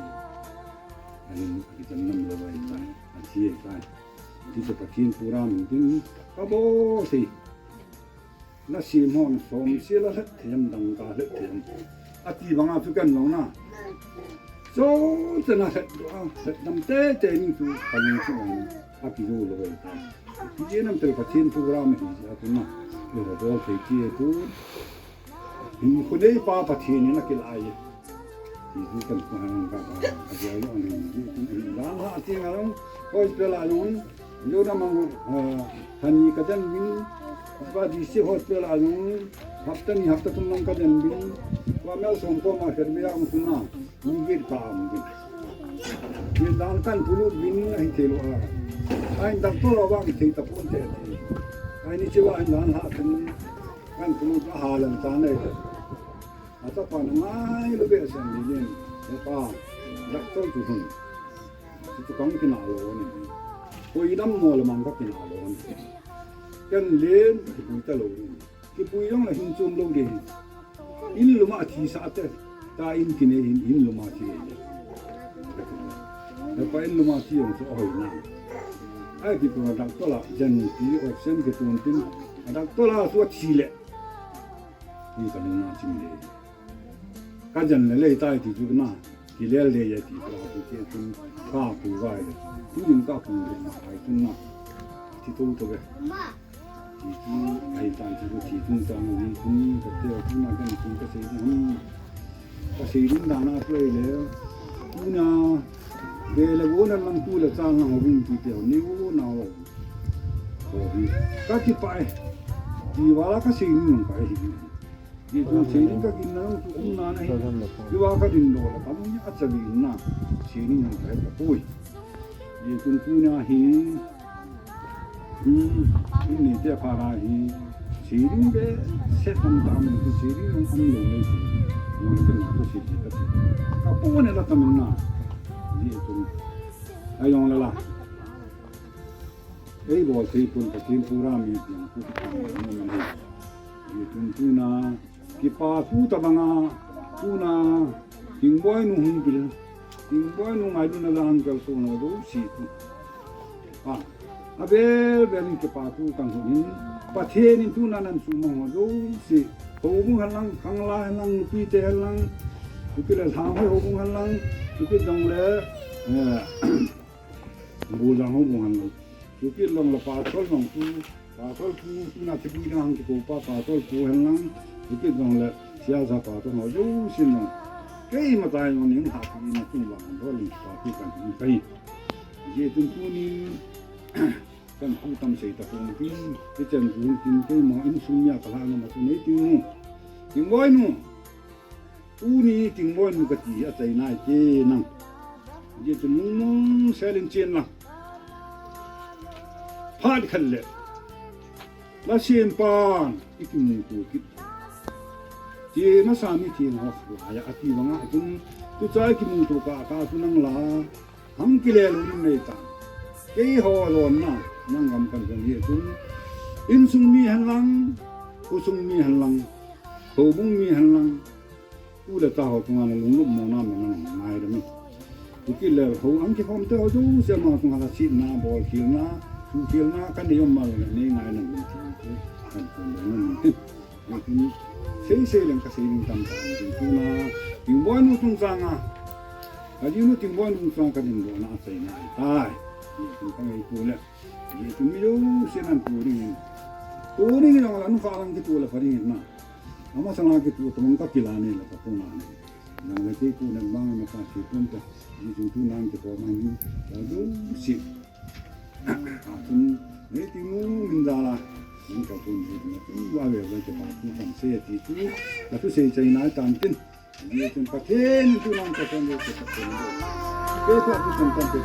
Ahin, jan dam lou vai ta, a thi e ta. Ti chu Pathen pu ram tin, ka bol sei. Na sim hon som si la hlet them dang ka hlet them. Ati banga chu kan lo na. Cho chana hlet, hlet dam tei tei ning chu ka ning chu. A ki lo lo vai ta. Ti je nam tel Pathen pu ram hi a tu na. Lo bol sei ti e tu. Hin khunei pa Pathen in a kilai e. Ti tu kan pa han ka pa. A ja lo ni. Lam ha ti nga lo. Hospital a lo. Yo na mang, ah, hani ka den bin, ba di si hospital a jong, hapta ni hapta thum lang ka den bin, ba mel som ko ma kher be ang suna, ni git ka am bin. Ni dan kan pulut bin ahi thei lou a. Ai dak to lo ba ki thei ta pon te. Ai ni che wa ai dan ha kan, kan pulut a ha lam ta nei. Ata pa na ngai lo be san ni len. He pa, dak to tu hun. Ti tu kang kina lo ni. Ko i dam mo la mang ka kina lo ni. Kan len ki pui ta lo ni. Ki pui jong la hin chom lo de. In luma thi sa te. Ta in kine hin, in luma thi le. He pa in luma thi jong so hoi na. Ai ti tu na dak to la jan ti oxygen ki tun tin. Dak to la so thi le. Ni ka lung na chim le. Ka jan le lei tai ti chu na. Ki lel le ya ti ka pu ke tun ka pu vai le. Tu yin ka pu le ma ai tun na. Ti tu tu ve. Ti tu ai tan ti tu ti tun ta na ni tun ka te tu na kan tun ka sei na. Ka sei din da na tu le. Tu na. Be le wo na lang tu le cha na ho bin ti te ho ni wo na ho. Ko hi. Ka ti pa e. Ti wa la ka sei ni ka hi. Ye tun sei ding ka gin na tu um na na hi. Ye wa ka din lo la ka ni a cha li na. Sei ding ka he ka pui. Ye tun tu na hi. Hmm. In ni te pha na hi. Sei ding be se tam tam tu sei ding um lo ni. Yong te na tu sei ding ka. Ka pu ne la tam na. Ye tun. Ayong la la. Ei bol thei pon Pathen program mi piang pu ki pang ni man hi. Ye tun tu na kipa tu ta banga tu na Tingboinu hung pil. Tingboinu ngailu na la ang kal so na do si tu. A, a bel bel in kipa tu kan hu in. Pathen in tu na nan su ma ho do si. Ho bung han lang, khang la han lang, pi te han lang. Tu ki la thang ho bung han lang. Tu ki dong le. Eh. Bu jang ho bung han lang. Chukit long la pastor long tu, pastor pu, tu na ti pu dang ti ko pa, pastor pu hen lang, chukit long la sia sa pastor ho jo sin long. Kei ma tai long ning ha ti na tung lang do ling pa ti kan ning kai. Ye tun tu ni kan pu tam sei ta pu ni tin, ti chen tu tin kei ma in sung ya ka la na ma tu nei tin nu. Tingboinu. Tuni Tingboinu kati a chai nai te nang. Ye tu nung nung selin chen lang. Phat khat le. La siem pan i kimu tu kit. Ti masa mi ti ho aya ati banga tun tu chai kimu tu ka ka tu nang la. Hang kile lo in nei ta. Kei ho lon na, nang gam kan kan ye tun. In sung mi han lang, u sung mi han lang, ho bung mi han lang. U le ta ho tunga na lung lup mo na mo na ngai da mi. Tu ki le ho ang ki hom te ho jo se ma tunga la sit na, bol khil na, tu khil na, kan de yom ma le nei ngai na mi ti. Kan kun le na mi. Sei sei leng ka sei ning tam tam ding tu na, Tingboinu tung chang a. Ka ding nu Tingboinu tung chang ka ding do na sei na ai tai. Ye tu ka ngai tu le. Ye tu mi lo se nan tu ning. Tu ning jong la nu fa lang ki tu la fa ning na. Ama sang la ki tu tu ka ki la ne la ka tu na ne. Nang le ki tu ne bang na ka si tu ta. Ye tu tu nang ki ko ma ni. Ka du si. Atun, nei ti mu min da la. Ni ka tun ni na tu wa ve va ke pa tu kan se ti tu. Ka tu se chai na tan tin. Ni tun pa ten tu nan ka tun ni ke pa ten. Ke pa tu kan kan te.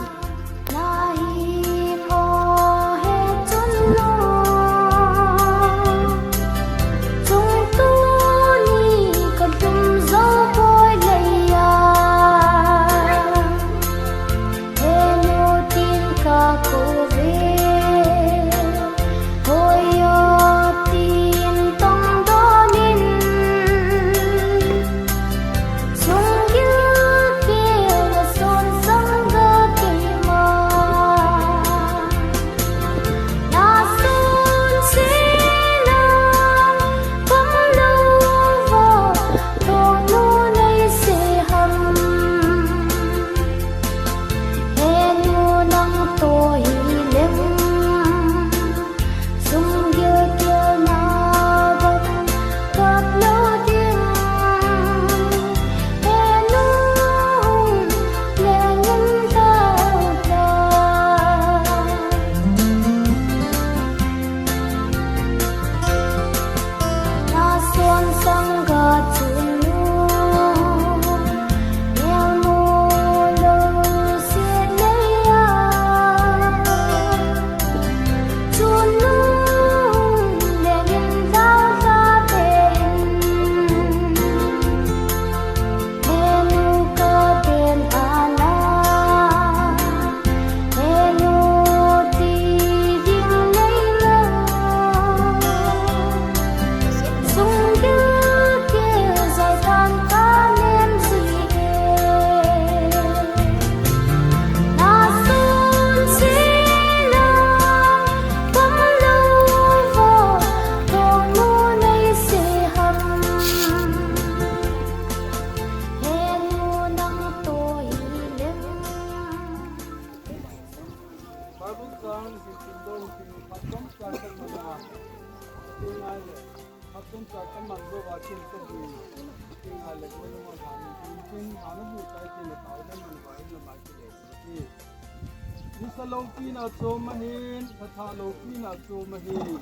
Nisa loupina chom ahin, thatha loupina chom ahin.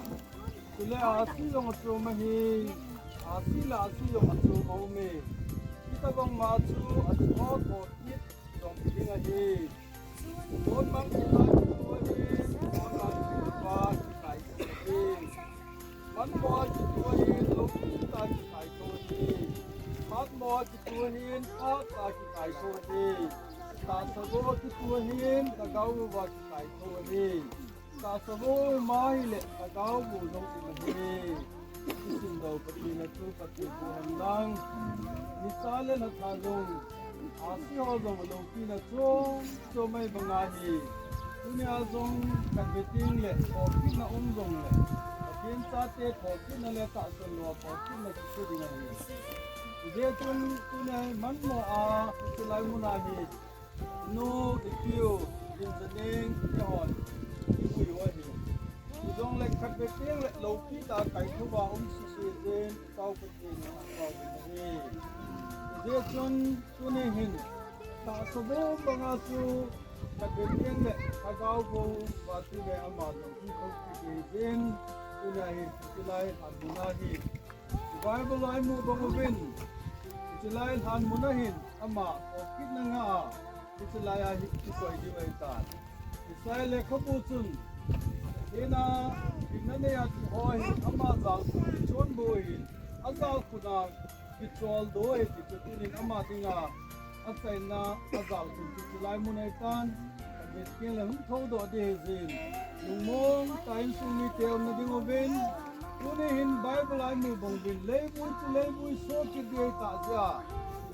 Chule ahsi jong achom ahi, ahsi le ahsi jong achom aume. Hitobang ma chu athi ho thokit jong ding ahi. Monmang kiti chu ahi, monmang kiti pa kikai chu ahi. Manmo kiti chu ahi, loupina kikai chu ahi. Hatmo kiti chu ahi, phat kikai chu ahi. Tahsa vo kiti chu ahi, lhagao vo kikai chu ahi. Tahsa vo ma hile lhagao vo jong ding ahi. Isimdoh Pathen a chu Pathen pu hen lang. Nisa le lhatha jong, ahsi ho jong loupina chom chom mai banga hi. Tunia jong khatvei teng le thokitna um jongle, Pathen chate thokitna le tahsan lou a thokitna kisu ding ahi. Hijeh chun tunia manmo a, hiche lai mun a hi, nu, ipiu, Limjaneng, eihon ivui u ahi. Hijongle khatvei teng le loupi tah a kaithou va um sese jeng, Pathen in ahin pao ding ahi. Hijeh chun tuni hin tahsa vo banga chu khatvei teng le lhagao vo va tile ama jong hi thokit ding ahi jeh in, tunia hi hiche lai lhan mun a hi Bible a imu bang uvin, hiche lai lhan mun a hin ama thokitna ngah a, hiche lai a hi kikoi diu ahitan. Isaiah lekhabu chun, hina, hina nei a thi ho hi ama jalkhun kichon bou ahin, ajalkhun a kicholdo ahi ti chu tunin ama dinga achaina ajalkhun chu hiche lai mun ahitan. Pathen kiang le hung thoudoh ding ahi jeh in, lungmong tah in insung mite umna ding uvin, tuni hin Bible a imu bang uvin, leivui chu leivui so kit ding ahitah jeh a,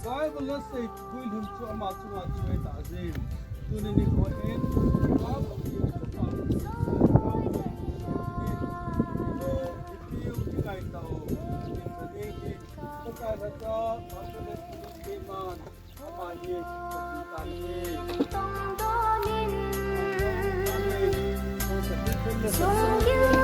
Bible in asei guilhun chu ama chunga chu ahitah jeh in, tuni nikho hin, Bible in ipiu, ingaitah u, in ka ding hi, Pakai lhacha, Pastor le Pastor Keiman, ama hi, Pathen tan hi. Tongdonin, Pathen tan hi. Songin